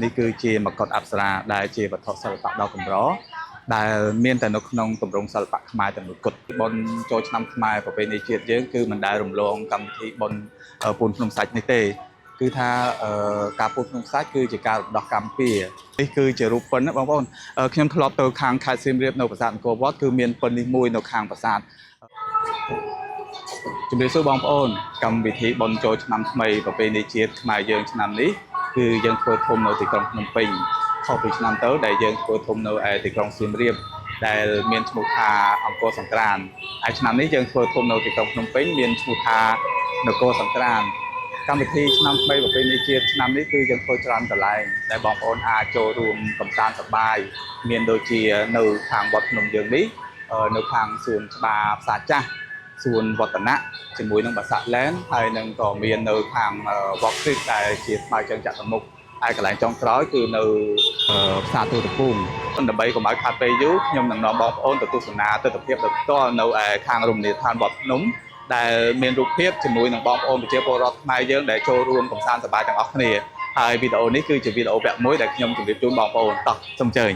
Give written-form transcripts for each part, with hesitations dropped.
នេះគឺជាមកុដអប្សរាដែលជាវត្ថុសិល្បៈដ៏កម្រដែលមានតែនៅក្នុងទម្រង់សិល្បៈខ្មែរតែមួយគត់បុណ្យចូលឆ្នាំខ្មែរប្រពៃណីជាតិយើងគឺមិនដែលរំលងកម្មវិធីបុណ្យពូនភ្នំសាច់នេះទេគឺថាការពូនភ្នំសាច់គឺជាការរំដោះកម្មពៀនេះគឺជារូបពិនណាបងប្អូនខ្ញុំធ្លាប់ទៅខាងខេត្តសៀមរាបនៅប្រាសាទអង្គរវត្តគឺមានពិននេះមួយនៅខាងប្រាសាទ ជំរាបសួរបងប្អូនកម្មវិធីបុណ្យចូលឆ្នាំថ្មីប្រពៃណីជាតិខ្មែរយើងឆ្នាំនេះគឺយើងធ្វើធំនៅទីក្រុងភ្នំពេញខុសពីឆ្នាំទៅដែលយើងធ្វើធំនៅឯទីក្រុងសៀមរាបដែលមានឈ្មោះថាអង្គរសង្ក្រាន្តហើយឆ្នាំនេះយើងធ្វើធំនៅទីក្រុងភ្នំពេញមានឈ្មោះថានគរសង្ក្រាន្តកម្មវិធីឆ្នាំថ្មីប្រពៃណីជាតិឆ្នាំនេះគឺយើងធ្វើច្រើនកន្លែងដែលបងប្អូនអាចចូលរួមកម្សាន្តសប្បាយមានដូចជានៅខាងវត្តភ្នំយើងនេះនៅខាងសួនច្បារផ្សារចាស់ សួនវឌ្ឍនៈជាមួយនឹងបាសាក់ឡែនហើយនឹងក៏មាននៅខាង Walk Street ដែលជាស្មៅជើងចតុមុខហើយកន្លែងចុងក្រោយគឺនៅផ្សារទូតភូមិដើម្បីកុំឲ្យខាតពេលយូរខ្ញុំនឹងនាំបងប្អូនទៅទស្សនាទស្សនវិជ្ជាដោយផ្ទាល់នៅឯខាងរមណីយដ្ឋានវត្តភ្នំដែលមានរូបភាពជាមួយនឹងបងប្អូនប្រជាពលរដ្ឋខ្មែរយើងដែលចូលរួមកម្សាន្តសប្បាយទាំងអស់គ្នាហើយវីដេអូនេះគឺជាវីដេអូវគ្គមួយដែលខ្ញុំជម្រាបជូនបងប្អូនតោះសូមអញ្ជើញ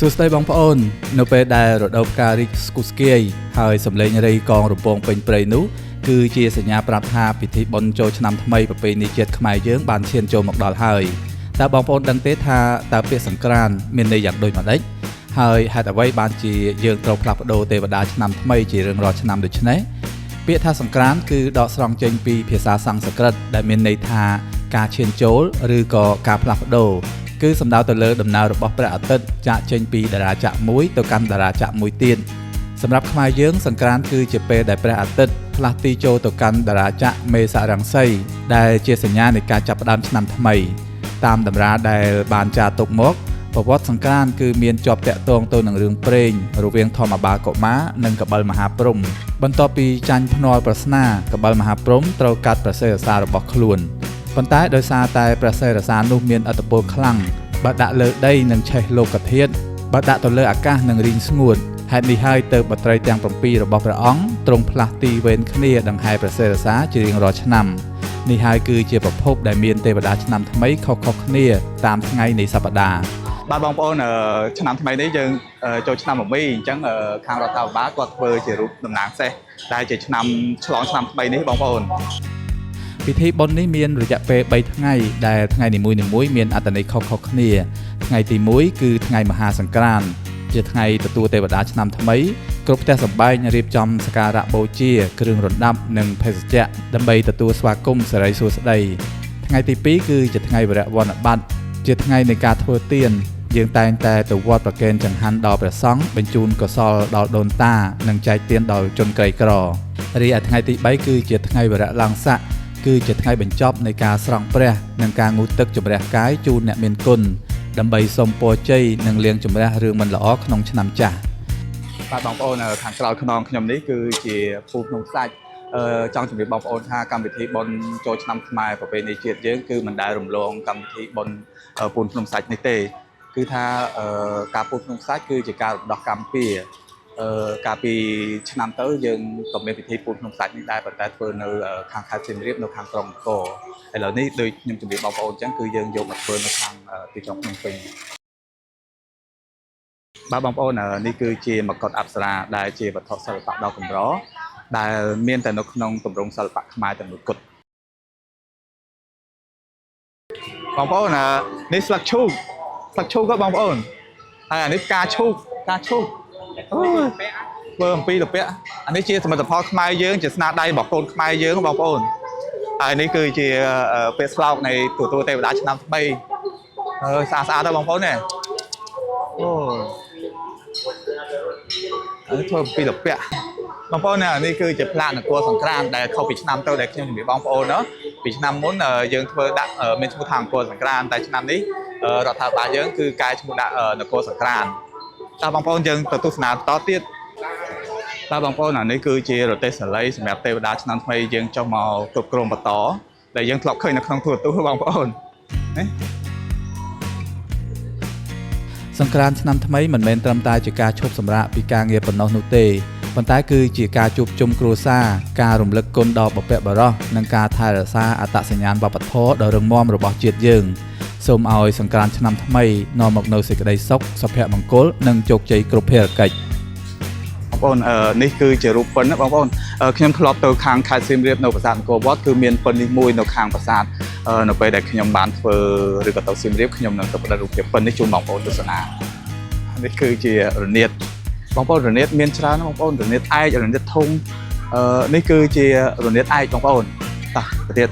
សួស្តីបងប្អូននៅពេលដែលរដូវផ្ការីកស្គុះស្គាយហើយសំឡេងរៃកងរំពងពេញព្រៃនោះគឺជាសញ្ញាប្រាប់ថាពិធីបុណ្យចូលឆ្នាំថ្មីប្រពៃណីជាតិខ្មែរយើងបានឈានចូលមកដល់ហើយតើបងប្អូនដឹងទេថាតើពាក្យសង្ក្រាន្តមានន័យយ៉ាងដូចម្តេចហើយហេតុអ្វីបានជាយើងត្រូវផ្លាស់ប្ដូរទេវតាឆ្នាំថ្មីជារៀងរាល់ឆ្នាំដូច្នេះពាក្យថាសង្ក្រាន្តគឺដកស្រង់ចេញពីភាសាសំស្ក្រឹតដែលមានន័យថាការឈានចូលឬក៏ការផ្លាស់ប្ដូរ គឺសំដៅទៅលើដំណើររបស់ព្រះអាទិត្យចាកចេញពីតារាចក្រមួយទៅកាន់តារាចក្រមួយទៀតសម្រាប់ខ្មែរយើងសង្ក្រាន្តគឺជាពេលដែលព្រះអាទិត្យផ្លាស់ទីចូលទៅកាន់តារាចក្រមេសរង្សីដែលជាសញ្ញានៃការចាប់ផ្ដើមឆ្នាំថ្មីតាមតម្រាដែលបានចារទុកមកប្រវត្តិសង្ក្រាន្តគឺមានជាប់តាក់ទងទៅនឹងរឿងព្រេងរវាងធម្មបាលកុមារនិងកបិលមហាព្រហ្មបន្ទាប់ពីចាញ់ភ្នាល់ប្រស្នាកបិលមហាព្រហ្មត្រូវកាត់ព្រះសិរសារបស់ខ្លួន ប៉ុន្តែដោយសារតែព្រះសិរសានោះមានឥទ្ធិពលខ្លាំងបើដាក់លើដីនឹងឆេះលោកធាតុបើដាក់ទៅលើអាកាសនឹងរីងស្ងួតហេតុនេះហើយទើបបុត្រីទាំង7របស់ព្រះអង្គទ្រង់ផ្លាស់ទីវេនគ្នាដង្ហែព្រះសិរសាជារៀងរាល់ឆ្នាំនេះហើយគឺជាប្រភពដែលមានទេវតាឆ្នាំថ្មីខុសៗគ្នាតាមថ្ងៃនៃសប្តាហ៍បាទបងប្អូនឆ្នាំថ្មីនេះយើងចូលឆ្នាំមមីអញ្ចឹងខាងរដ្ឋាភិបាលគាត់ធ្វើជារូបតំណាងសេះដែលជាឆ្នាំឆ្លងឆ្នាំថ្មីនេះបងប្អូន ពិធីបុណ្យនេះមានរយៈពេល3ថ្ងៃដែលថ្ងៃនីមួយៗមានអត្ថន័យខុសៗគ្នាថ្ងៃទី1គឺថ្ងៃមហាសង្ក្រាន្តជាថ្ងៃទទួលទេវតាឆ្នាំថ្មីគ្រប់ផ្ទះសម្បែងរៀបចំសក្ការៈបូជាគ្រឿងរណ្ដាប់និងភេសជ្ជៈដើម្បីទទួលស្វាគមន៍សិរីសួស្តីថ្ងៃទី2គឺជាថ្ងៃវរៈវណ្ណបត្រជាថ្ងៃនៃការធ្វើទានយើងតែងតែទៅវត្តប្រគេនចង្ហាន់ដល់ព្រះសង្ឃបញ្ជូនកុសលដល់ដូនតានិងចែកទានដល់ជនក្រីក្ររីឯថ្ងៃទី3គឺជាថ្ងៃវរៈឡើងស័ក គឺជាថ្ងៃបញ្ចប់នៃការស្រង់ព្រះនិងការងូតទឹកជម្រះកាយជូនអ្នកមានគុណដើម្បីសូមពរជ័យនិងលាងជម្រះរឿងមិនល្អក្នុងឆ្នាំចាស់បាទបងប្អូនខាងក្រោយខ្នងខ្ញុំនេះគឺជាភូមិភ្នំខ្សាច់ចង់ជម្រាបបងប្អូនថាកម្មវិធីបុណ្យចូលឆ្នាំខ្មែរប្រពៃណីជាតិយើងគឺមិនដែលរំលងកម្មវិធីបុណ្យពូនភ្នំខ្សាច់នេះទេគឺថាការពូនភ្នំខ្សាច់គឺជាការរំដោះកម្មពៀកាលពីឆ្នាំទៅយើងក៏មានពិធីពូនភ្នំខ្សាច់នេះដែរប៉ុន្តែធ្វើនៅខាងខេត្តសៀមរាបនៅខាងក្រុងអង្គរឥឡូវនេះដូចខ្ញុំជម្រាបបងប្អូនអញ្ចឹងគឺយើងយកមកធ្វើនៅខាងទីក្រុងភ្នំពេញបាទបងប្អូននេះគឺជាមកុដអប្សរាដែលជាវត្ថុសិល្បៈដ៏កម្រដែលមានតែនៅក្នុងទម្រង់សិល្បៈខ្មែរតែមួយគត់បងប្អូននេះស្លឹកឈូកស្លឹកឈូកក៏បងប្អូនហើយអានេះផ្កាឈូកផ្កាឈូកអូយធ្វើអំពីលពាក់អានេះជាសមិទ្ធផលខ្មែរយើងជាស្នាដៃរបស់កូនខ្មែរយើងបងប្អូនហើយនេះគឺជាពាក្យស្លោកនៃទទួលទេវតាឆ្នាំថ្មីអើយស្អាតស្អាតដល់បងប្អូននេះអូអានេះធ្វើអំពីលពាក់បងប្អូននេះគឺជាផ្លាកនគរសង្ក្រាន្តដែលខុសពីឆ្នាំទៅដែលខ្ញុំជំរាបបងប្អូនណាពីឆ្នាំមុនយើងធ្វើដាក់មានឈ្មោះថាអង្គរសង្ក្រាន្តតែឆ្នាំនេះរដ្ឋាភិបាលយើងគឺកែឈ្មោះដាក់នគរសង្ក្រាន្តតើបងប្អូនយើងទៅទស្សនាបន្តទៀតតើបងប្អូនអានេះគឺជារទេះសាលីសម្រាប់ទេវតាឆ្នាំថ្មីយើងចុះមកគ្រប់គ្រងបន្តដែលយើងធ្លាប់ឃើញនៅក្នុងទូរទស្សន៍បងប្អូនណា សង្ក្រាន្តឆ្នាំថ្មីមិនមែនត្រឹមតែជាការឈប់សម្រាកពីការងារប៉ុណ្ណោះនោះទេប៉ុន្តែគឺជាការជួបជុំគ្រួសារការរំលឹកគុណដល់បុព្វបុរសនិងការថែរក្សាអត្តសញ្ញាណវប្បធម៌ដ៏រឹងមាំរបស់ជាតិយើងសូមឲ្យសង្ក្រាន្តឆ្នាំថ្មីនាំមកនូវសេចក្តីសុខសុភមង្គលនិងជោគជ័យគ្រប់ភារកិច្ច បងប្អូនអឺនេះគឺជារូបពិនណាបងប្អូនអឺខ្ញុំធ្លាប់ទៅខាងខេត្តសៀមរាបនៅប្រាសាទអង្គរវត្តគឺមានពិននេះមួយនៅខាងប្រាសាទអឺនៅពេលដែលខ្ញុំបានធ្វើឬក៏ទៅសៀមរាបខ្ញុំនឹងទៅផ្តិតរូបភាពពិននេះជូនបងប្អូនទស្សនានេះគឺជារនាតបងប្អូនរនាតមានច្រើនណាស់បងប្អូនរនាតឯករនាតធុងអឺនេះគឺជារនាតឯកបងប្អូនតោះទៅទៀត